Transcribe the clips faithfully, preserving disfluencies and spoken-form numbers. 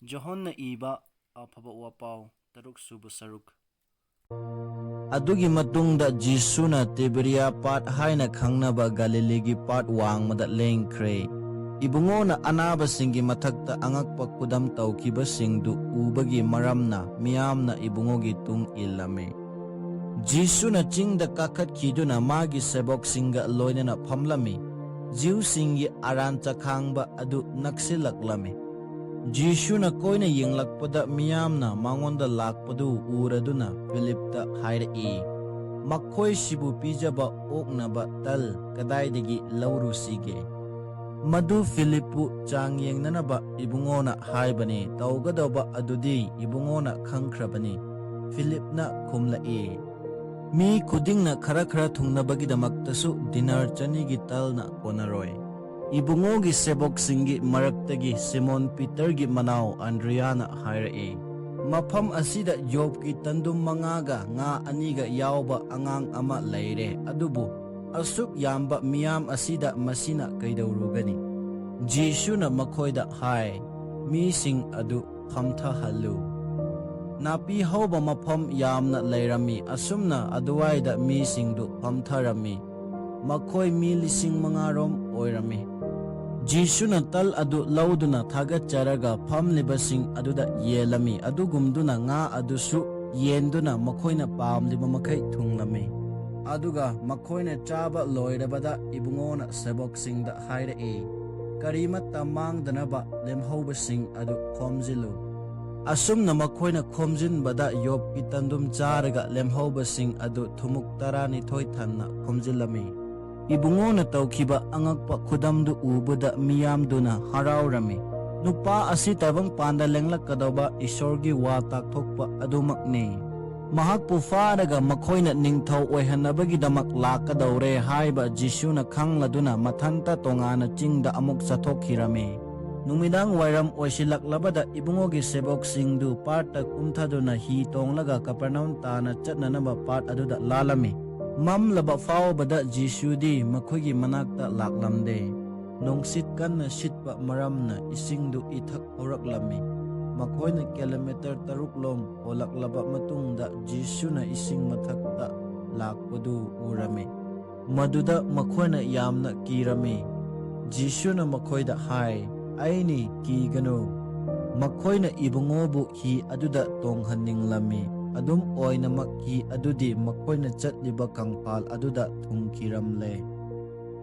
ꯖꯣꯍꯟꯅ ꯏꯕ ꯑꯐꯕ ꯋꯥꯄꯥꯎ, ꯇꯔꯨꯛ ꯁꯨꯕ ꯁꯔꯨꯛ꯫ ꯑꯗꯨꯒꯤ ꯃꯇꯨꯡꯗ ꯖꯤꯁꯨꯅ ꯇꯤꯕꯦꯔꯤꯌꯥ ꯄꯥꯠ ꯍꯥꯏꯅ ꯈꯪꯅꯕ ꯒꯥꯂꯤꯂꯤꯒꯤ ꯄꯥꯠ ꯋꯥꯡꯃꯗ ꯂꯦꯡꯈ꯭ꯔꯦ꯫ ꯏꯕꯨꯡꯉꯣꯅ ꯑꯅꯥꯕꯁꯤꯡꯒꯤ ꯃꯊꯛꯇ ꯑꯉꯛꯄ ꯈꯨꯗꯝ ꯇꯧꯈꯤꯕꯁꯤꯡꯗꯨ ꯎꯕꯒꯤ ꯃꯔꯝꯅ ꯃꯤꯌꯥꯝꯅ ꯏꯕꯨꯡꯉꯣꯒꯤ ꯇꯨꯡ ꯏꯜꯂꯝꯃꯤ꯫ ꯖꯤꯁꯨꯅ ꯆꯤꯡꯗ ꯀꯥꯈꯠꯈꯤꯗꯨꯅ ꯃꯥꯒꯤ ꯁꯦꯕꯣꯛꯁꯤꯡꯒ ꯂꯣꯏꯅꯅ ꯐꯝꯂꯝꯃꯤ꯫ ꯖꯤꯎꯁꯤꯡꯒꯤ ꯑꯔꯥꯟ ꯆꯈꯥꯡꯕ ꯑꯗꯨ ꯅꯛꯁꯤꯜꯂꯛꯂꯝꯃꯤ꯫ ꯖꯤꯁꯨꯅ ꯀꯣꯏꯅ ꯌꯦꯡꯂꯛꯄꯗ ꯃꯤꯌꯥꯝꯅ ꯃꯉꯣꯟꯗ ꯂꯥꯛꯄꯗꯨ ꯎꯔꯗꯨꯅ ꯐꯤꯂꯤꯞꯇ ꯍꯥꯏꯔꯛꯏ, "ꯃꯈꯣꯏꯁꯤꯕꯨ ꯄꯤꯖꯕ ꯑꯣꯛꯅꯕ ꯇꯜ ꯀꯗꯥꯏꯗꯒꯤ ꯂꯧꯔꯨꯁꯤꯒꯦ?" ꯃꯗꯨ ꯐꯤꯂꯤꯞꯄꯨ ꯆꯥꯡ ꯌꯦꯡꯅꯅꯕ ꯏꯕꯨꯡꯉꯣꯅ ꯍꯥꯏꯕꯅꯤ꯫ ꯇꯧꯒꯗꯧꯕ ꯑꯗꯨꯗꯤ ꯏꯕꯨꯡꯉꯣꯅ ꯈꯪꯈ꯭ꯔꯕꯅꯤ꯫ ꯐꯤꯂꯤꯞꯅ ꯈꯨꯝꯂꯛꯏ, "ꯃꯤ ꯈꯨꯗꯤꯡꯅ ꯈꯔ ꯈꯔ ꯊꯨꯡꯅꯕꯒꯤꯗꯃꯛꯇꯁꯨ ꯗꯤꯅꯥꯔ ꯆꯅꯤꯒꯤ ꯇꯜꯅ ꯀꯣꯟꯅꯔꯣꯏ꯫" ꯏꯕꯨꯡꯉꯣꯒꯤ ꯁꯦꯕꯣꯛꯁꯤꯡꯒꯤ ꯃꯔꯛꯇꯒꯤ ꯁꯤꯃꯣꯟ ꯄꯤꯇꯔꯒꯤ ꯃꯅꯥꯎ ꯑꯟꯗ꯭ꯔꯤꯌꯥꯅ ꯍꯥꯏꯔꯛꯏ, "ꯃꯐꯝ ꯑꯁꯤꯗ ꯌꯣꯞꯀꯤ ꯇꯟꯗꯨꯝ ꯃꯉꯥꯒ ꯉꯥ ꯑꯅꯤꯒ ꯌꯥꯎꯕ ꯑꯉꯥꯡ ꯑꯃ ꯂꯩꯔꯦ, ꯑꯗꯨꯕꯨ ꯑꯁꯨꯛ ꯌꯥꯝꯕ ꯃꯤꯌꯥꯝ ꯑꯁꯤꯗ ꯃꯁꯤꯅ ꯀꯩꯗꯧꯔꯨꯒꯅꯤ?" ꯖꯤꯁꯨꯅ ꯃꯈꯣꯏꯗ ꯍꯥꯏ, "ꯃꯤꯁꯤꯡ ꯑꯗꯨ ꯐꯝꯊꯍꯜꯂꯨ꯫" ꯅꯥꯄꯤ ꯍꯧꯕ ꯃꯐꯝ ꯌꯥꯝꯅ ꯂꯩꯔꯝꯃꯤ꯫ ꯑꯁꯨꯝꯅ ꯑꯗꯨꯋꯥꯏꯗ ꯃꯤꯁꯤꯡꯗꯨ ꯐꯝꯊꯔꯝꯃꯤ꯫ ꯃꯈꯣꯏ ꯃꯤ ꯂꯤꯁꯤꯡ ꯃꯉꯥꯔꯣꯝ ꯑꯣꯏꯔꯝꯃꯤ꯫ ꯖꯤꯁꯨꯅ ꯇꯜ ꯑꯗꯨ ꯂꯧꯗꯨꯅ ꯊꯥꯒꯠꯆꯔꯒ ꯐꯝꯂꯤꯕꯁꯤꯡ ꯑꯗꯨꯗ ꯌꯦꯜꯂꯝꯃꯤ꯫ ꯑꯗꯨꯒꯨꯝꯗꯨꯅ ꯉꯥ ꯑꯗꯨꯁꯨ ꯌꯦꯟꯗꯨꯅ ꯃꯈꯣꯏꯅ ꯄꯥꯝꯂꯤꯕ ꯃꯈꯩ ꯊꯨꯡꯂꯝꯃꯤ꯫ ꯑꯗꯨꯒ ꯃꯈꯣꯏꯅ ꯆꯥꯕ ꯂꯣꯏꯔꯕꯗ ꯏꯕꯨꯡꯉꯣꯅ ꯁꯦꯕꯣꯛꯁꯤꯡꯗ ꯍꯥꯏꯔꯛꯏ, "ꯀꯔꯤꯃꯠꯇ ꯃꯥꯡꯗꯅꯕ ꯂꯦꯝꯍꯧꯕꯁꯤꯡ ꯑꯗꯨ ꯈꯣꯝꯖꯤꯜꯂꯨ꯫" ꯑꯁꯨꯝꯅ ꯃꯈꯣꯏꯅ ꯈꯣꯝꯖꯤꯟꯕꯗ ꯌꯣꯞꯀꯤ ꯇꯟꯗꯨꯝ ꯆꯥꯔꯒ ꯂꯦꯝꯍꯧꯕꯁꯤꯡ ꯑꯗꯨ ꯊꯨꯃꯨꯛ ꯇꯔꯥꯅꯤꯊꯣꯏ ꯊꯟꯅ ꯈꯣꯝꯖꯤꯜꯂꯝꯃꯤ꯫ ꯏꯕꯨꯡꯉꯣꯅ ꯇꯧꯈꯤꯕ ꯑꯉꯛꯄ ꯈꯨꯗꯝꯗꯨ ꯎꯕꯗ ꯃꯤꯌꯥꯝꯗꯨꯅ ꯍꯔꯥꯎꯔꯝꯃꯤ꯫ "ꯅꯨꯄꯥ ꯑꯁꯤ ꯇꯥꯏꯕꯪꯄꯥꯟꯗ ꯂꯦꯡꯂꯛꯀꯗꯧꯕ ꯏꯁꯣꯔꯒꯤ ꯋꯥ ꯇꯥꯛꯊꯣꯛꯄ ꯑꯗꯨꯃꯛꯅꯤ꯫ ꯃꯍꯥꯛꯄꯨ ꯐꯥꯔꯒ ꯃꯈꯣꯏꯅ ꯅꯤꯡꯊꯧ ꯑꯣꯏꯍꯟꯅꯕꯒꯤꯗꯃꯛ ꯂꯥꯛꯀꯗꯧꯔꯦ" ꯍꯥꯏꯕ ꯖꯤꯁꯨꯅ ꯈꯪꯂꯗꯨꯅ ꯃꯊꯟꯇ ꯇꯣꯉꯥꯟꯅ ꯆꯤꯡꯗ ꯑꯃꯨꯛ ꯆꯠꯊꯣꯛꯈꯤꯔꯝꯃꯤ꯫ ꯅꯨꯃꯤꯗꯥꯡ ꯋꯥꯏꯔꯝ ꯑꯣꯏꯁꯤꯜꯂꯛꯂꯕꯗ ꯏꯕꯨꯡꯉꯣꯒꯤ ꯁꯦꯕꯣꯛꯁꯤꯡꯗꯨ ꯄꯥꯠꯇ ꯀꯨꯝꯊꯗꯨꯅ ꯍꯤ ꯇꯣꯡꯂꯒ ꯀꯄꯔꯅꯥꯎꯝ ꯇꯥꯅ ꯆꯠꯅꯅꯕ ꯄꯥꯠ ꯑꯗꯨꯗ ꯂꯥꯜꯂꯝꯃꯤ꯫ ꯃꯝꯂꯕ ꯐꯥꯎꯕꯗ ꯖꯤꯁꯨꯗꯤ ꯃꯈꯣꯏꯒꯤ ꯃꯅꯥꯛꯇ ꯂꯥꯛꯂꯝꯗꯦ꯫ ꯅꯨꯡꯁꯤꯠ ꯀꯟꯅ ꯁꯤꯠꯄ ꯃꯔꯝꯅ ꯏꯁꯤꯡꯗꯨ ꯏꯊꯛ ꯍꯧꯔꯛꯂꯝꯃꯤ꯫ ꯃꯈꯣꯏꯅ ꯀꯤꯂꯣꯃꯤꯇꯔ ꯇꯔꯨꯛ ꯂꯣꯝ ꯍꯣꯜꯂꯛꯂꯕ ꯃꯇꯨꯡꯗ, ꯖꯤꯁꯨꯅ ꯏꯁꯤꯡ ꯃꯊꯛꯇ ꯂꯥꯛꯄꯗꯨ ꯎꯔꯝꯃꯤ꯫ ꯃꯗꯨꯗ ꯃꯈꯣꯏꯅ ꯌꯥꯝꯅ ꯀꯤꯔꯝꯃꯤ꯫ ꯖꯤꯁꯨꯅ ꯃꯈꯣꯏꯗ ꯍꯥꯏ, "ꯑꯩꯅꯤ, ꯀꯤꯒꯅꯨ꯫" ꯃꯈꯣꯏꯅ ꯏꯕꯨꯡꯉꯣꯕꯨ ꯍꯤ ꯑꯗꯨꯗ ꯇꯣꯡꯍꯟꯅꯤꯡꯂꯝꯃꯤ꯫ ꯑꯗꯨꯝ ꯑꯣꯏꯅꯃꯛ, ꯍꯤ ꯑꯗꯨꯗꯤ ꯃꯈꯣꯏꯅ ꯆꯠꯂꯤꯕ ꯀꯪꯐꯥꯜ ꯑꯗꯨꯗ ꯊꯨꯡꯈꯤꯔꯝꯂꯦ꯫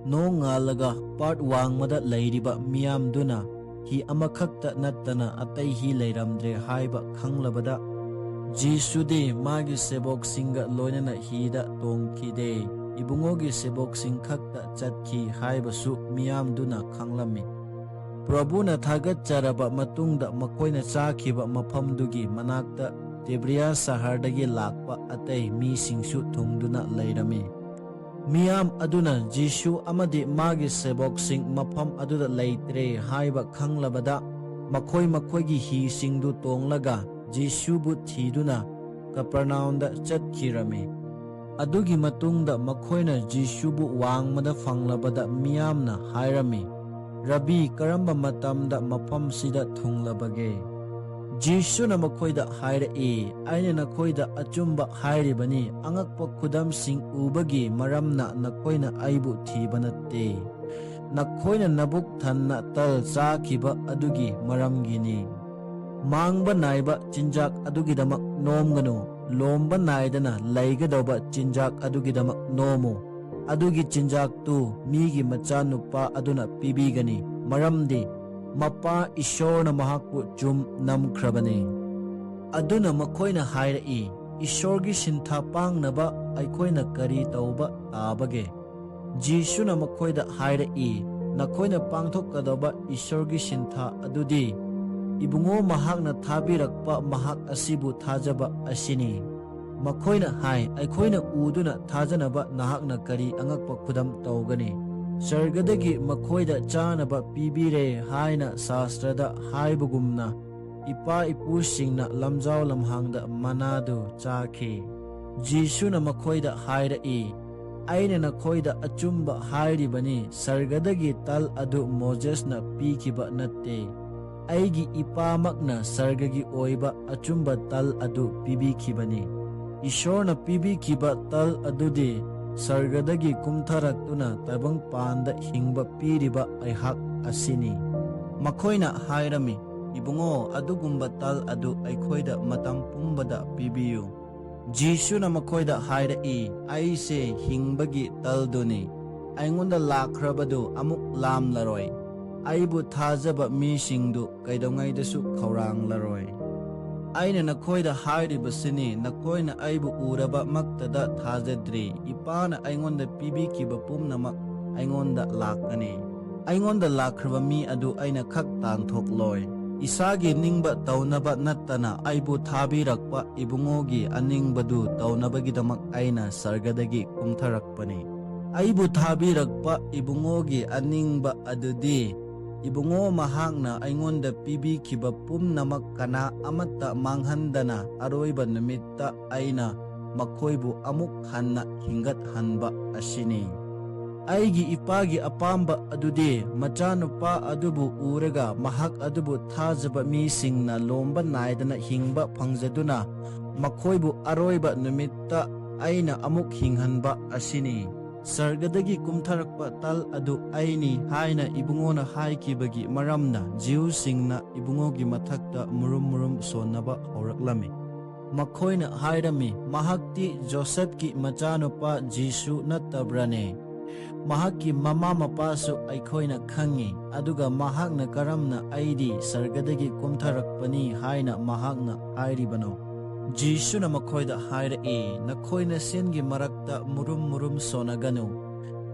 ꯅꯣꯡ ꯉꯥꯜꯂꯒ ꯄꯥꯠ ꯋꯥꯡꯃꯗ ꯂꯩꯔꯤꯕ ꯃꯤꯌꯥꯝꯗꯨꯅ ꯍꯤ ꯑꯃꯈꯛꯇ ꯅꯠꯇꯅ ꯑꯇꯩ ꯍꯤ ꯂꯩꯔꯝꯗ꯭ꯔꯦ ꯍꯥꯏꯕ ꯈꯪꯂꯕꯗ, ꯖꯤꯁꯨꯗꯤ ꯃꯥꯒꯤ ꯁꯦꯕꯣꯛꯁꯤꯡꯒ ꯂꯣꯏꯅꯅ ꯍꯤꯗ ꯇꯣꯡꯈꯤꯗꯦ꯫ ꯏꯕꯨꯡꯉꯣꯒꯤ ꯁꯦꯕꯣꯛꯁꯤꯡ ꯈꯛꯇ ꯆꯠꯈꯤ ꯍꯥꯏꯕꯁꯨ ꯃꯤꯌꯥꯝꯗꯨꯅ ꯈꯪꯂꯝꯃꯤ꯫ ꯄ꯭ꯔꯚꯨꯅ ꯊꯥꯒꯠꯆꯔꯕ ꯃꯇꯨꯡꯗ, ꯃꯈꯣꯏꯅ ꯆꯥꯈꯤꯕ ꯃꯐꯝꯗꯨꯒꯤ ꯃꯅꯥꯛꯇ ꯇꯤꯕ꯭ꯔꯤꯌꯥ ꯁꯍꯔꯗꯒꯤ ꯂꯥꯛꯄ ꯑꯇꯩ ꯃꯤꯁꯤꯡꯁꯨ ꯊꯨꯡꯗꯨꯅ ꯂꯩꯔꯝꯃꯤ꯫ ꯃꯤꯌꯥꯝ ꯑꯗꯨꯅ ꯖꯤꯁꯨ ꯑꯃꯗꯤ ꯃꯥꯒꯤ ꯁꯦꯕꯣꯛꯁꯤꯡ ꯃꯐꯝ ꯑꯗꯨꯗ ꯂꯩꯇ꯭ꯔꯦ ꯍꯥꯏꯕ ꯈꯪꯂꯕꯗ, ꯃꯈꯣꯏ ꯃꯈꯣꯏꯒꯤ ꯍꯤꯁꯤꯡꯗꯨ ꯇꯣꯡꯂꯒ ꯖꯤꯁꯨꯕꯨ ꯊꯤꯗꯨꯅ ꯀꯄꯔꯅꯥꯎꯝꯗ ꯆꯠꯈꯤꯔꯝꯃꯤ꯫ ꯑꯗꯨꯒꯤ ꯃꯇꯨꯡꯗ ꯃꯈꯣꯏꯅ ꯖꯤꯁꯨꯕꯨ ꯋꯥꯡꯃꯗ ꯐꯪꯂꯕꯗ, ꯃꯤꯌꯥꯝꯅ ꯍꯥꯏꯔꯝꯃꯤ, "ꯔꯕꯤ, ꯀꯔꯝꯕ ꯃꯇꯝꯗ ꯃꯐꯝꯁꯤꯗ ꯊꯨꯡꯂꯕꯒꯦ?" ꯖꯤꯁꯨꯅ ꯃꯈꯣꯏꯗ ꯍꯥꯏꯔꯛꯏ, "ꯑꯩꯅ ꯅꯈꯣꯏꯗ ꯑꯆꯨꯝꯕ ꯍꯥꯏꯔꯤꯕꯅꯤ, ꯑꯉꯛꯄ ꯈꯨꯗꯝꯁꯤꯡ ꯎꯕꯒꯤ ꯃꯔꯝꯅ ꯅꯈꯣꯏꯅ ꯑꯩꯕꯨ ꯊꯤꯕ ꯅꯠꯇꯦ꯫ ꯅꯈꯣꯏꯅ ꯅꯕꯨꯛ ꯊꯟꯅ ꯇꯜ ꯆꯥꯈꯤꯕ ꯑꯗꯨꯒꯤ ꯃꯔꯝꯒꯤꯅꯤ꯫ ꯃꯥꯡꯕ ꯅꯥꯏꯕ ꯆꯤꯟꯖꯥꯛ ꯑꯗꯨꯒꯤꯗꯃꯛ ꯅꯣꯝꯒꯅꯨ, ꯂꯣꯝꯕ ꯅꯥꯏꯗꯅ ꯂꯩꯒꯗꯧꯕ ꯆꯤꯟꯖꯥꯛ ꯑꯗꯨꯒꯤꯗꯃꯛ ꯅꯣꯝꯃꯨ꯫ ꯑꯗꯨꯒꯤ ꯆꯤꯟꯖꯥꯛꯇꯨ ꯃꯤꯒꯤ ꯃꯆꯥꯅꯨꯄꯥ ꯑꯗꯨꯅ ꯄꯤꯕꯤꯒꯅꯤ, ꯃꯔꯝꯗꯤ ꯃꯄꯥ ꯏꯁꯣꯔꯅ ꯃꯍꯥꯛꯄꯨ ꯆꯨꯝ ꯅꯝꯈ꯭ꯔꯕꯅꯤ꯫" ꯑꯗꯨꯅ ꯃꯈꯣꯏꯅ ꯍꯥꯏꯔꯛꯏ, "ꯏꯁꯣꯔꯒꯤ ꯁꯤꯟꯊꯥ ꯄꯥꯡꯅꯕ ꯑꯩꯈꯣꯏꯅ ꯀꯔꯤ ꯇꯧꯕ ꯇꯥꯕꯒꯦ?" ꯖꯤꯁꯨꯅ ꯃꯈꯣꯏꯗ ꯍꯥꯏꯔꯛꯏ, "ꯅꯈꯣꯏꯅ ꯄꯥꯡꯊꯣꯛꯀꯗꯕ ꯏꯁꯣꯔꯒꯤ ꯁꯤꯟꯊꯥ ꯑꯗꯨꯗꯤ, ꯏꯕꯨꯡꯉꯣ ꯃꯍꯥꯛꯅ ꯊꯥꯕꯤꯔꯛꯄ ꯃꯍꯥꯛ ꯑꯁꯤꯕꯨ ꯊꯥꯖꯕ ꯑꯁꯤꯅꯤ꯫" ꯃꯈꯣꯏꯅ ꯍꯥꯏ, "ꯑꯩꯈꯣꯏꯅ ꯎꯗꯨꯅ ꯊꯥꯖꯅꯕ ꯅꯍꯥꯛꯅ ꯀꯔꯤ ꯑꯉꯛꯄ ꯈꯨꯗꯝ ꯇꯧꯒꯅꯤ? ꯁꯔꯒꯗꯒꯤ ꯃꯈꯣꯏꯗ ꯆꯥꯅꯕ ꯄꯤꯕꯤꯔꯦ ꯍꯥꯏꯅ ꯁꯥꯁꯇ꯭ꯔꯗ ꯍꯥꯏꯕꯒꯨꯝꯅ, ꯏꯄꯥ ꯏꯄꯨꯁꯤꯡꯅ ꯂꯝꯖꯥꯎ ꯂꯝꯍꯥꯡꯗ ꯃꯅꯥꯗꯨ ꯆꯥꯈꯤ꯫" ꯖꯤꯁꯨꯅ ꯃꯈꯣꯏꯗ ꯍꯥꯏꯔꯛꯏ, "ꯑꯩꯅ ꯅꯈꯣꯏꯗ ꯑꯆꯨꯝꯕ ꯍꯥꯏꯔꯤꯕꯅꯤ, ꯁꯔꯒꯗꯒꯤ ꯇꯜ ꯑꯗꯨ ꯃꯣꯖꯦꯁꯅ ꯄꯤꯈꯤꯕ ꯅꯠꯇꯦ꯫ ꯑꯩꯒꯤ ꯏꯄꯥꯃꯛꯅ ꯁꯔꯒꯒꯤ ꯑꯣꯏꯕ ꯑꯆꯨꯝꯕ ꯇꯜ ꯑꯗꯨ ꯄꯤꯕꯤꯈꯤꯕꯅꯤ꯫ ꯏꯁꯣꯔꯅ ꯄꯤꯕꯤꯈꯤꯕ ꯇꯜ ꯑꯗꯨꯗꯤ ꯁꯔꯒꯗꯒꯤ ꯀꯨꯝꯊꯔꯛꯇꯨꯅ ꯇꯥꯏꯕꯪꯄꯥꯟꯗ ꯍꯤꯡꯕ ꯄꯤꯔꯤꯕ ꯑꯩꯍꯥꯛ ꯑꯁꯤꯅꯤ꯫ ꯃꯈꯣꯏꯅ ꯍꯥꯏꯔꯝꯃꯤ, "ꯏꯕꯨꯡꯉꯣ, ꯑꯗꯨꯒꯨꯝꯕ ꯇꯜ ꯑꯗꯨ ꯑꯩꯈꯣꯏꯗ ꯃꯇꯝ ꯄꯨꯝꯕꯗ ꯄꯤꯕꯤꯌꯨ"꯫ ꯖꯤꯁꯨꯅ ꯃꯈꯣꯏꯗ ꯍꯥꯏꯔꯛꯏ, "ꯑꯩꯁꯦ ꯍꯤꯡꯕꯒꯤ ꯇꯜꯗꯨꯅꯤ꯫ ꯑꯩꯉꯣꯟꯗ ꯂꯥꯛꯈ꯭ꯔꯕꯗꯨ ꯑꯃꯨꯛ ꯂꯥꯝꯂꯔꯣꯏ꯫ ꯑꯩꯕꯨ ꯊꯥꯖꯕ ꯃꯤꯁꯤꯡꯗꯨ ꯀꯩꯗꯧꯉꯩꯗꯁꯨ ꯈꯧꯔꯥꯡꯂꯔꯣꯏ꯫ ꯑꯩꯅ ꯅꯈꯣꯏꯗ ꯍꯥꯏꯔꯤꯕꯁꯤꯅꯤ, ꯅꯈꯣꯏꯅ ꯑꯩꯕꯨ ꯎꯔꯕ ꯃꯛꯇꯗ ꯊꯥꯖꯗ꯭ꯔꯤ꯫ ꯏꯄꯥꯅ ꯑꯩꯉꯣꯟꯗ ꯄꯤꯕꯤꯈꯤꯕ ꯄꯨꯝꯅꯃꯛ ꯑꯩꯉꯣꯟꯗ ꯂꯥꯛꯀꯅꯤ꯫ ꯑꯩꯉꯣꯟꯗ ꯂꯥꯛꯈ꯭ꯔꯕ ꯃꯤ ꯑꯗꯨ ꯑꯩꯅ ꯈꯛ ꯇꯥꯟꯊꯣꯛꯂꯣꯏ꯫ ꯏꯁꯥꯒꯤ ꯅꯤꯡꯕ ꯇꯧꯅꯕ ꯅꯠꯇꯅ ꯑꯩꯕꯨ ꯊꯥꯕꯤꯔꯛꯄ ꯏꯕꯨꯡꯉꯣꯒꯤ ꯑꯅꯤꯡꯕꯗꯨ ꯇꯧꯅꯕꯒꯤꯗꯃꯛ ꯑꯩꯅ ꯁꯔꯒꯗꯒꯤ ꯀꯨꯝꯊꯔꯛꯄꯅꯤ꯫ ꯑꯩꯕꯨ ꯊꯥꯕꯤꯔꯛꯄ ꯏꯕꯨꯡꯉꯣꯒꯤ ꯑꯅꯤꯡꯕ ꯑꯗꯨꯗꯤ, ꯏꯕꯨꯡꯉꯣ ꯃꯍꯥꯛꯅ ꯑꯩꯉꯣꯟꯗ ꯄꯤꯕꯤꯈꯤꯕ ꯄꯨꯝꯅꯃꯛ ꯀꯅꯥ ꯑꯃꯠꯇ ꯃꯥꯡꯍꯟꯗꯅ ꯑꯔꯣꯏꯕ ꯅꯨꯃꯤꯠꯇ ꯑꯩꯅ ꯃꯈꯣꯏꯕꯨ ꯑꯃꯨꯛ ꯍꯟꯅ ꯍꯤꯡꯒꯠꯍꯟꯕ ꯑꯁꯤꯅꯤ꯫ ꯑꯩꯒꯤ ꯏꯄꯥꯒꯤ ꯑꯄꯥꯝꯕ ꯑꯗꯨꯗꯤ ꯃꯆꯥꯅꯨꯄꯥ ꯑꯗꯨꯕꯨ ꯎꯔꯒ ꯃꯍꯥꯛ ꯑꯗꯨꯕꯨ ꯊꯥꯖꯕ ꯃꯤꯁꯤꯡꯅ ꯂꯣꯝꯕ ꯅꯥꯏꯗꯅ ꯍꯤꯡꯕ ꯐꯪꯖꯗꯨꯅ ꯃꯈꯣꯏꯕꯨ ꯑꯔꯣꯏꯕ ꯅꯨꯃꯤꯠꯇ ꯑꯩꯅ ꯑꯃꯨꯛ ꯍꯤꯡꯍꯟꯕ ꯑꯁꯤꯅꯤ꯫ ꯁꯔꯒꯗꯒꯤ ꯀꯨꯝꯊꯔꯛꯄ ꯇꯜ ꯑꯗꯨ ꯑꯩꯅꯤ ꯍꯥꯏꯅ ꯏꯕꯨꯡꯉꯣꯅ ꯍꯥꯏꯈꯤꯕꯒꯤ ꯃꯔꯝꯅ ꯖꯤꯎꯁꯤꯡꯅ ꯏꯕꯨꯡꯉꯣꯒꯤ ꯃꯊꯛꯇ ꯃꯨꯔꯨꯝ ꯃꯨꯔꯨꯝ ꯁꯣꯟꯅꯕ ꯍꯧꯔꯛꯂꯝꯃꯤ꯫ ꯃꯈꯣꯏꯅ ꯍꯥꯏꯔꯝꯃꯤ, "ꯃꯍꯥꯛꯇꯤ ꯖꯣꯁꯦꯐꯀꯤ ꯃꯆꯥꯅꯨꯄꯥ ꯖꯤꯁꯨ ꯅꯠꯇꯕ꯭ꯔꯅꯦ? ꯃꯍꯥꯛꯀꯤ ꯃꯃꯥ ꯃꯄꯥꯁꯨ ꯑꯩꯈꯣꯏꯅ ꯈꯪꯉꯤ, ꯑꯗꯨꯒ ꯃꯍꯥꯛꯅ ꯀꯔꯝꯅ 'ꯑꯩꯗꯤ ꯁꯔꯒꯗꯒꯤ ꯀꯨꯝꯊꯔꯛꯄꯅꯤ' ꯍꯥꯏꯅ ꯃꯍꯥꯛꯅ ꯍꯥꯏꯔꯤꯕꯅꯣ?" ꯖꯤꯁꯨꯅ ꯃꯈꯣꯏꯗ ꯍꯥꯏꯔꯛꯏ, "ꯅꯈꯣꯏ ꯅꯁꯦꯟꯒꯤ ꯃꯔꯛꯇ ꯃꯨꯔꯨꯝ ꯃꯨꯔꯨꯝ ꯁꯣꯟꯅꯒꯅꯨ꯫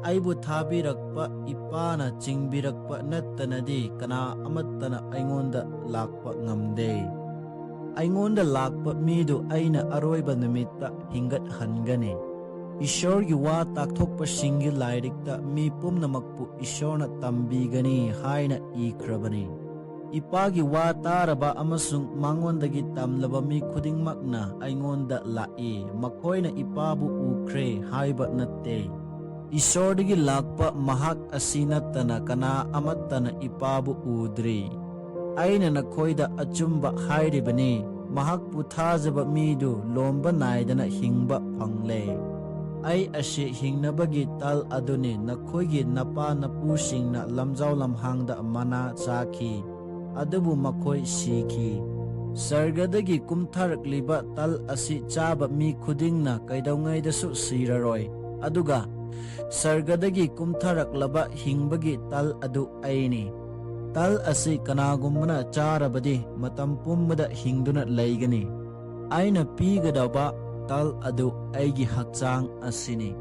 ꯑꯩꯕꯨ ꯊꯥꯕꯤꯔꯛꯄ ꯏꯄꯥꯅ ꯆꯤꯡꯕꯤꯔꯛꯄ ꯅꯠꯇꯅꯗꯤ ꯀꯅꯥ ꯑꯃꯠꯇꯅ ꯑꯩꯉꯣꯟꯗ ꯂꯥꯛꯄ ꯉꯝꯗꯦ꯫ ꯑꯩꯉꯣꯟꯗ ꯂꯥꯛꯄ ꯃꯤꯗꯨ ꯑꯩꯅ ꯑꯔꯣꯏꯕ ꯅꯨꯃꯤꯠꯇ ꯍꯤꯡꯒꯠꯍꯟꯒꯅꯤ"꯫ ꯏꯁꯣꯔꯒꯤ ꯋꯥ ꯇꯥꯛꯊꯣꯛꯄꯁꯤꯡꯒꯤ ꯂꯥꯏꯔꯤꯛꯇ ꯃꯤ ꯄꯨꯝꯅꯃꯛꯄꯨ ꯏꯁꯣꯔꯅ ꯇꯝꯕꯤꯒꯅꯤ ꯍꯥꯏꯅ ꯏꯈ꯭ꯔꯕꯅꯤ꯫ "ꯏꯄꯥꯒꯤ ꯋꯥ ꯇꯥꯔꯕ ꯑꯃꯁꯨꯡ ꯃꯉꯣꯟꯗꯒꯤ ꯇꯝꯂꯕ ꯃꯤ ꯈꯨꯗꯤꯡꯃꯛꯅ ꯑꯩꯉꯣꯟꯗ ꯂꯥꯛꯏ, ꯃꯈꯣꯏꯅ ꯏꯄꯥꯕꯨ ꯎꯈ꯭ꯔꯦ" ꯍꯥꯏꯕ ꯅꯠꯇꯦ꯫ ꯏꯁꯣꯔꯗꯒꯤ ꯂꯥꯛꯄ ꯃꯍꯥꯛ ꯑꯁꯤ ꯅꯠꯇꯅ ꯀꯅꯥ ꯑꯃꯠꯇꯅ ꯏꯄꯥꯕꯨ ꯎꯗ꯭ꯔꯤ꯫ ꯑꯩꯅ ꯅꯈꯣꯏꯗ ꯑꯆꯨꯝꯕ ꯍꯥꯏꯔꯤꯕꯅꯤ, ꯃꯍꯥꯛꯄꯨ ꯊꯥꯖꯕ ꯃꯤꯗꯨ ꯂꯣꯝꯕ ꯅꯥꯏꯗꯅ ꯍꯤꯡꯕ ꯐꯪꯂꯦ꯫ ꯑꯩ ꯑꯁꯤ ꯍꯤꯡꯅꯕꯒꯤ ꯇꯜ ꯑꯗꯨꯅꯤ꯫ ꯅꯈꯣꯏꯒꯤ ꯅꯄꯥ ꯅꯄꯨꯁꯤꯡꯅ ꯂꯝꯖꯥꯎ ꯂꯝꯍꯥꯡꯗ ꯃꯅꯥ ꯆꯥꯈꯤ, ꯑꯗꯨꯕꯨ ꯃꯈꯣꯏ ꯁꯤꯈꯤ꯫ ꯁꯔꯒꯗꯒꯤ ꯀꯨꯝꯊꯔꯛꯂꯤꯕ ꯇꯜ ꯑꯁꯤ ꯆꯥꯕ ꯃꯤ ꯈꯨꯗꯤꯡꯅ ꯀꯩꯗꯧꯉꯩꯗꯁꯨ ꯁꯤꯔꯔꯣꯏ, ꯑꯗꯨꯒ ꯁꯔꯒꯗꯒꯤ ꯀꯨꯝꯊꯔꯛꯂꯕ ꯍꯤꯡꯕꯒꯤ ꯇꯜ ꯑꯗꯨ ꯑꯩꯅꯤ꯫ ꯇꯜ ꯑꯁꯤ ꯀꯅꯥꯒꯨꯝꯕꯅ ꯆꯥꯔꯕꯗꯤ ꯃꯇꯝ ꯄꯨꯝꯕꯗ ꯍꯤꯡꯗꯨꯅ ꯂꯩꯒꯅꯤ꯫ ꯑꯩꯅ ꯄꯤꯒꯗꯕ ꯇꯜ ꯑꯗꯨ ꯑꯩꯒꯤ ꯍꯛꯆꯥꯡ ꯑꯁꯤꯅꯤ꯫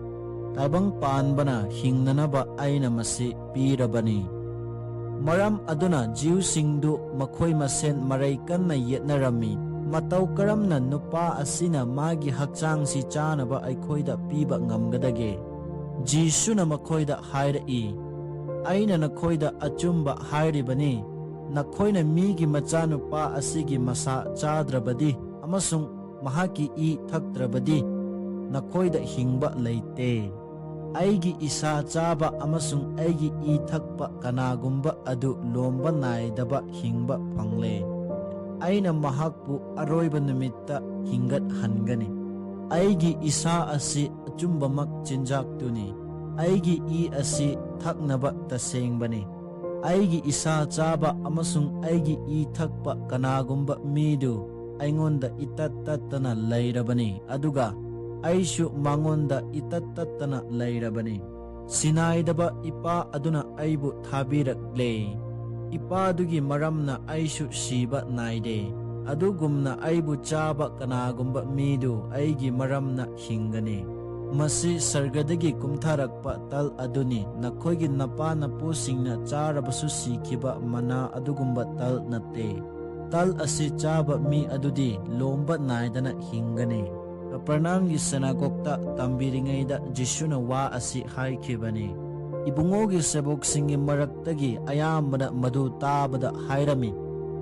ꯇꯥꯏꯕꯪ ꯄꯥꯟꯕꯅ ꯍꯤꯡꯅꯅꯕ ꯑꯩꯅ ꯃꯁꯤ ꯄꯤꯔꯕꯅꯤ꯫ ꯃꯔꯝ ꯑꯗꯨꯅ ꯖꯤꯎꯁꯤꯡꯗꯨ ꯃꯈꯣꯏ ꯃꯁꯦꯟ ꯃꯔꯩ ꯀꯟꯅ ꯌꯦꯠꯅꯔꯝꯃꯤ, "ꯃꯇꯧ ꯀꯔꯝꯅ ꯅꯨꯄꯥ ꯑꯁꯤꯅ ꯃꯥꯒꯤ ꯍꯛꯆꯥꯡꯁꯤ ꯆꯥꯅꯕ ꯑꯩꯈꯣꯏꯗ ꯄꯤꯕ ꯉꯝꯒꯗꯒꯦ?" ꯖꯤꯁꯨꯅ ꯃꯈꯣꯏꯗ ꯍꯥꯏꯔꯛꯏ, "ꯑꯩꯅ ꯅꯈꯣꯏꯗ ꯑꯆꯨꯝꯕ ꯍꯥꯏꯔꯤꯕꯅꯤ, ꯅꯈꯣꯏꯅ ꯃꯤꯒꯤ ꯃꯆꯥꯅꯨꯄꯥ ꯑꯁꯤꯒꯤ ꯃꯁꯥ ꯆꯥꯗ꯭ꯔꯕꯗꯤ ꯑꯃꯁꯨꯡ ꯃꯍꯥꯛꯀꯤ ꯏ ꯊꯛꯇ꯭ꯔꯕꯗꯤ ꯅꯈꯣꯏꯗ ꯍꯤꯡꯕ ꯂꯩꯇꯦ꯫ ꯑꯩꯒꯤ ꯏꯁꯥ ꯆꯥꯕ ꯑꯃꯁꯨꯡ ꯑꯩꯒꯤ ꯏ ꯊꯛꯄ ꯀꯅꯥꯒꯨꯝꯕ ꯑꯗꯨ ꯂꯣꯝꯕ ꯅꯥꯏꯗꯕ ꯍꯤꯡꯕ ꯐꯪꯂꯦ꯫ ꯑꯩꯅ ꯃꯍꯥꯛꯄꯨ ꯑꯔꯣꯏꯕ ꯅꯨꯃꯤꯠꯇ ꯍꯤꯡꯒꯠꯍꯟꯒꯅꯤ꯫ ꯑꯩꯒꯤ ꯏꯁꯥ ꯑꯁꯤ ꯑꯆꯨꯝꯕꯃꯛ ꯆꯤꯟꯖꯥꯛꯇꯨꯅꯤ꯫ ꯑꯩꯒꯤ ꯏ ꯑꯁꯤ ꯊꯛꯅꯕ ꯇꯁꯦꯡꯕꯅꯤ꯫ ꯑꯩꯒꯤ ꯏꯁꯥ ꯆꯥꯕ ꯑꯃꯁꯨꯡ ꯑꯩꯒꯤ ꯏ ꯊꯛꯄ ꯀꯅꯥꯒꯨꯝꯕ ꯃꯤꯗꯨ ꯑꯩꯉꯣꯟꯗ ꯏꯇꯠ ꯇꯠꯇꯅ ꯂꯩꯔꯕꯅꯤ, ꯑꯗꯨꯒ ꯑꯩꯁꯨ ꯃꯉꯣꯟꯗ ꯏꯇꯠ ꯇꯠꯇꯅ ꯂꯩꯔꯕꯅꯤ꯫ ꯁꯤꯅꯥꯏꯗꯕ ꯏꯄꯥ ꯑꯗꯨꯅ ꯑꯩꯕꯨ ꯊꯥꯕꯤꯔꯛꯂꯦ꯫ ꯏꯄꯥꯗꯨꯒꯤ ꯃꯔꯝꯅ ꯑꯩꯁꯨ ꯁꯤꯕ ꯅꯥꯏꯗꯦ꯫ ꯑꯗꯨꯒꯨꯝꯅ ꯑꯩꯕꯨ ꯆꯥꯕ ꯀꯅꯥꯒꯨꯝꯕ ꯃꯤꯗꯨ ꯑꯩꯒꯤ ꯃꯔꯝꯅ ꯍꯤꯡꯒꯅꯤ꯫ ꯃꯁꯤ ꯁꯔꯒꯗꯒꯤ ꯀꯨꯝꯊꯔꯛꯄ ꯇꯜ ꯑꯗꯨꯅꯤ, ꯅꯈꯣꯏꯒꯤ ꯅꯄꯥ ꯅꯄꯨꯁꯤꯡꯅ ꯆꯥꯔꯕꯁꯨ ꯁꯤꯈꯤꯕ ꯃꯅꯥ ꯑꯗꯨꯒꯨꯝꯕ ꯇꯜ ꯅꯠꯇꯦ꯫ ꯇꯜ ꯑꯁꯤ ꯆꯥꯕ ꯃꯤ ꯑꯗꯨꯗꯤ ꯂꯣꯝꯕ ꯅꯥꯏꯗꯅ ꯍꯤꯡꯒꯅꯤ꯫ ꯀꯄꯔꯅꯥꯝꯒꯤ ꯁꯤꯅꯥꯒꯣꯒꯇ ꯇꯝꯕꯤꯔꯤꯉꯩꯗ ꯖꯤꯁꯨꯅ ꯋꯥ ꯑꯁꯤ ꯍꯥꯏꯈꯤꯕꯅꯤ꯫ ꯏꯕꯨꯡꯉꯣꯒꯤ ꯁꯦꯕꯣꯛꯁꯤꯡꯒꯤ ꯃꯔꯛꯇꯒꯤ ꯑꯌꯥꯝꯕꯅ ꯃꯗꯨ ꯇꯥꯕꯗ ꯍꯥꯏꯔꯝꯃꯤ,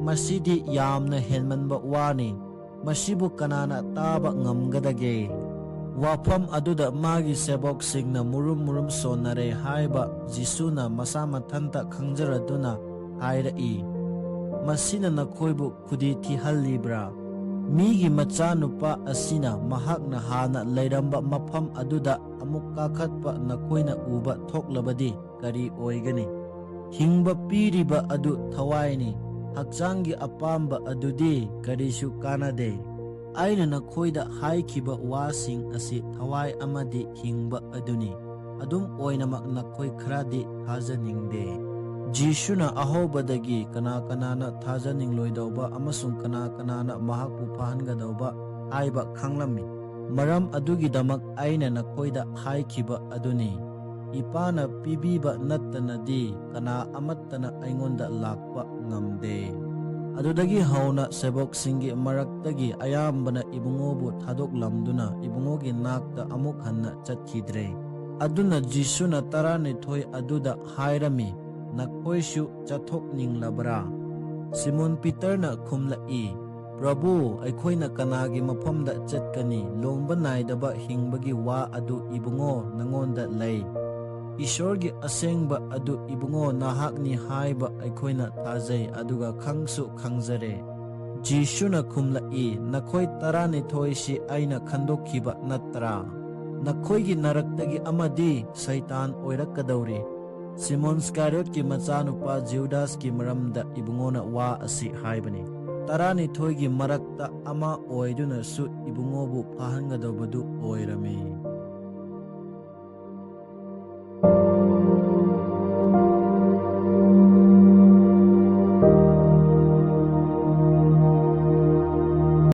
"ꯃꯁꯤꯗꯤ ꯌꯥꯝꯅ ꯍꯦꯟꯃꯟꯕ ꯋꯥꯅꯤ, ꯃꯁꯤꯕꯨ ꯀꯅꯥꯅ ꯇꯥꯕ ꯉꯝꯒꯗꯒꯦ?" ꯋꯥꯐꯝ ꯑꯗꯨꯗ ꯃꯥꯒꯤ ꯁꯦꯕꯣꯛꯁꯤꯡꯅ ꯃꯨꯔꯨꯝ ꯃꯨꯔꯨꯝ ꯁꯣꯟꯅꯔꯦ ꯍꯥꯏꯕ ꯖꯤꯁꯨꯅ ꯃꯁꯥ ꯃꯊꯟꯇ ꯈꯪꯖꯔꯗꯨꯅ ꯍꯥꯏꯔꯛꯏ, ꯃꯁꯤꯅ ꯅꯈꯣꯏꯕꯨ ꯈꯨꯗꯤ ꯊꯤꯍꯜꯂꯤꯕ꯭ꯔꯥ? ꯃꯤꯒꯤ ꯃꯆꯥꯅꯨꯄꯥ ꯑꯁꯤꯅ ꯃꯍꯥꯛꯅ ꯍꯥꯟꯅ ꯂꯩꯔꯝꯕ ꯃꯐꯝ ꯑꯗꯨꯗ ꯑꯃꯨꯛ ꯀꯥꯈꯠꯄ ꯅꯈꯣꯏꯅ ꯎꯕ ꯊꯣꯛꯂꯕꯗꯤ ꯀꯔꯤ ꯑꯣꯏꯒꯅꯤ? ꯍꯤꯡꯕ ꯄꯤꯔꯤꯕ ꯑꯗꯨ ꯊꯋꯥꯏꯅꯤ, ꯍꯛꯆꯥꯡꯒꯤ ꯑꯄꯥꯝꯕ ꯑꯗꯨꯗꯤ ꯀꯔꯤꯁꯨ ꯀꯥꯟꯅꯗꯦ꯫ ꯑꯩꯅ ꯅꯈꯣꯏꯗ ꯍꯥꯏꯈꯤꯕ ꯋꯥꯁꯤꯡ ꯑꯁꯤ ꯊꯋꯥꯏ ꯑꯃꯗꯤ ꯍꯤꯡꯕ ꯑꯗꯨꯅꯤ꯫ ꯑꯗꯨꯝ ꯑꯣꯏꯅꯃꯛ ꯅꯈꯣꯏ ꯈꯔꯗꯤ ꯊꯥꯖꯅꯤꯡꯗꯦ꯫ ꯖꯤꯁꯨꯅ ꯑꯍꯧꯕꯗꯒꯤ ꯀꯅꯥ ꯀꯅꯥꯅ ꯊꯥꯖꯅꯤꯡꯂꯣꯏꯗꯧꯕ ꯑꯃꯁꯨꯡ ꯀꯅꯥ ꯀꯅꯥꯅ ꯃꯍꯥꯛꯄꯨ ꯐꯥꯍꯟꯒꯗꯧꯕ ꯍꯥꯏꯕ ꯈꯪꯂꯝꯃꯤ꯫ ꯃꯔꯝ ꯑꯗꯨꯒꯤꯗꯃꯛ ꯑꯩꯅ ꯅꯈꯣꯏꯗ ꯍꯥꯏꯈꯤꯕ ꯑꯗꯨꯅꯤ, "ꯏꯄꯥꯅ ꯄꯤꯕꯤꯕ ꯅꯠꯇꯅꯗꯤ ꯀꯅꯥ ꯑꯃꯠꯇꯅ ꯑꯩꯉꯣꯟꯗ ꯂꯥꯛꯄ ꯉꯝꯗꯦ"꯫ ꯑꯗꯨꯗꯒꯤ ꯍꯧꯅ ꯁꯦꯕꯣꯛꯁꯤꯡꯒꯤ ꯃꯔꯛꯇꯒꯤ ꯑꯌꯥꯝꯕꯅ ꯏꯕꯨꯡꯉꯣꯕꯨ ꯊꯥꯗꯣꯛꯂꯝꯗꯨꯅ ꯏꯕꯨꯡꯉꯣꯒꯤ ꯅꯥꯛꯇ ꯑꯃꯨꯛ ꯍꯟꯅ ꯆꯠꯈꯤꯗ꯭ꯔꯦ꯫ ꯑꯗꯨꯅ ꯖꯤꯁꯨꯅ ꯇꯔꯥꯅꯤꯊꯣꯏ ꯑꯗꯨꯗ ꯍꯥꯏꯔꯝꯃꯤ, "ꯅꯈꯣꯏꯁꯨ ꯆꯠꯊꯣꯛꯅꯤꯡꯂꯕ꯭ꯔꯥ?" ꯁꯤꯃꯣꯟ ꯄꯤꯇꯔꯅ ꯈꯨꯝꯂꯛꯏ, "ꯄ꯭ꯔꯚꯨ, ꯑꯩꯈꯣꯏꯅ ꯀꯅꯥꯒꯤ ꯃꯐꯝꯗ ꯆꯠꯀꯅꯤ? ꯂꯣꯝꯕ ꯅꯥꯏꯗꯕ ꯍꯤꯡꯕꯒꯤ ꯋꯥ ꯑꯗꯨ ꯏꯕꯨꯡꯉꯣ ꯅꯉꯣꯟꯗ ꯂꯩ꯫ ꯏꯁꯣꯔꯒꯤ ꯑꯁꯦꯡꯕ ꯑꯗꯨ ꯏꯕꯨꯡꯉꯣ ꯅꯍꯥꯛꯅꯤ ꯍꯥꯏꯕ ꯑꯩꯈꯣꯏꯅ ꯊꯥꯖꯩ, ꯑꯗꯨꯒ ꯈꯪꯁꯨ ꯈꯪꯖꯔꯦ"꯫ ꯖꯤꯁꯨꯅ ꯈꯨꯝꯂꯛꯏ, "ꯅꯈꯣꯏ ꯇꯔꯥꯅꯤꯊꯣꯏꯁꯤ ꯑꯩꯅ ꯈꯟꯗꯣꯛꯈꯤꯕ ꯅꯠꯇ꯭ꯔꯥ? ꯅꯈꯣꯏꯒꯤ ꯅꯔꯛꯇꯒꯤ ꯑꯃꯗꯤ ꯁꯩꯇꯥꯟ ꯑꯣꯏꯔꯛꯀꯗꯧꯔꯤ"꯫ ꯁꯤꯃꯣꯟ ꯏꯁꯀꯥꯔꯤꯌꯣꯠꯀꯤ ꯃꯆꯥꯅꯨꯄꯥ ꯖꯤꯎꯗꯥꯁꯀꯤ ꯃꯔꯝꯗ ꯏꯕꯨꯡꯉꯣꯅ ꯋꯥ ꯑꯁꯤ ꯍꯥꯏꯕꯅꯤ꯫ ꯇꯔꯥꯅꯤꯊꯣꯏꯒꯤ ꯃꯔꯛꯇ ꯑꯃ ꯑꯣꯏꯗꯨꯅꯁꯨ ꯏꯕꯨꯡꯉꯣꯕꯨ ꯐꯥꯍꯟꯒꯗꯧꯕꯗꯨ ꯑꯣꯏꯔꯝꯃꯤ꯫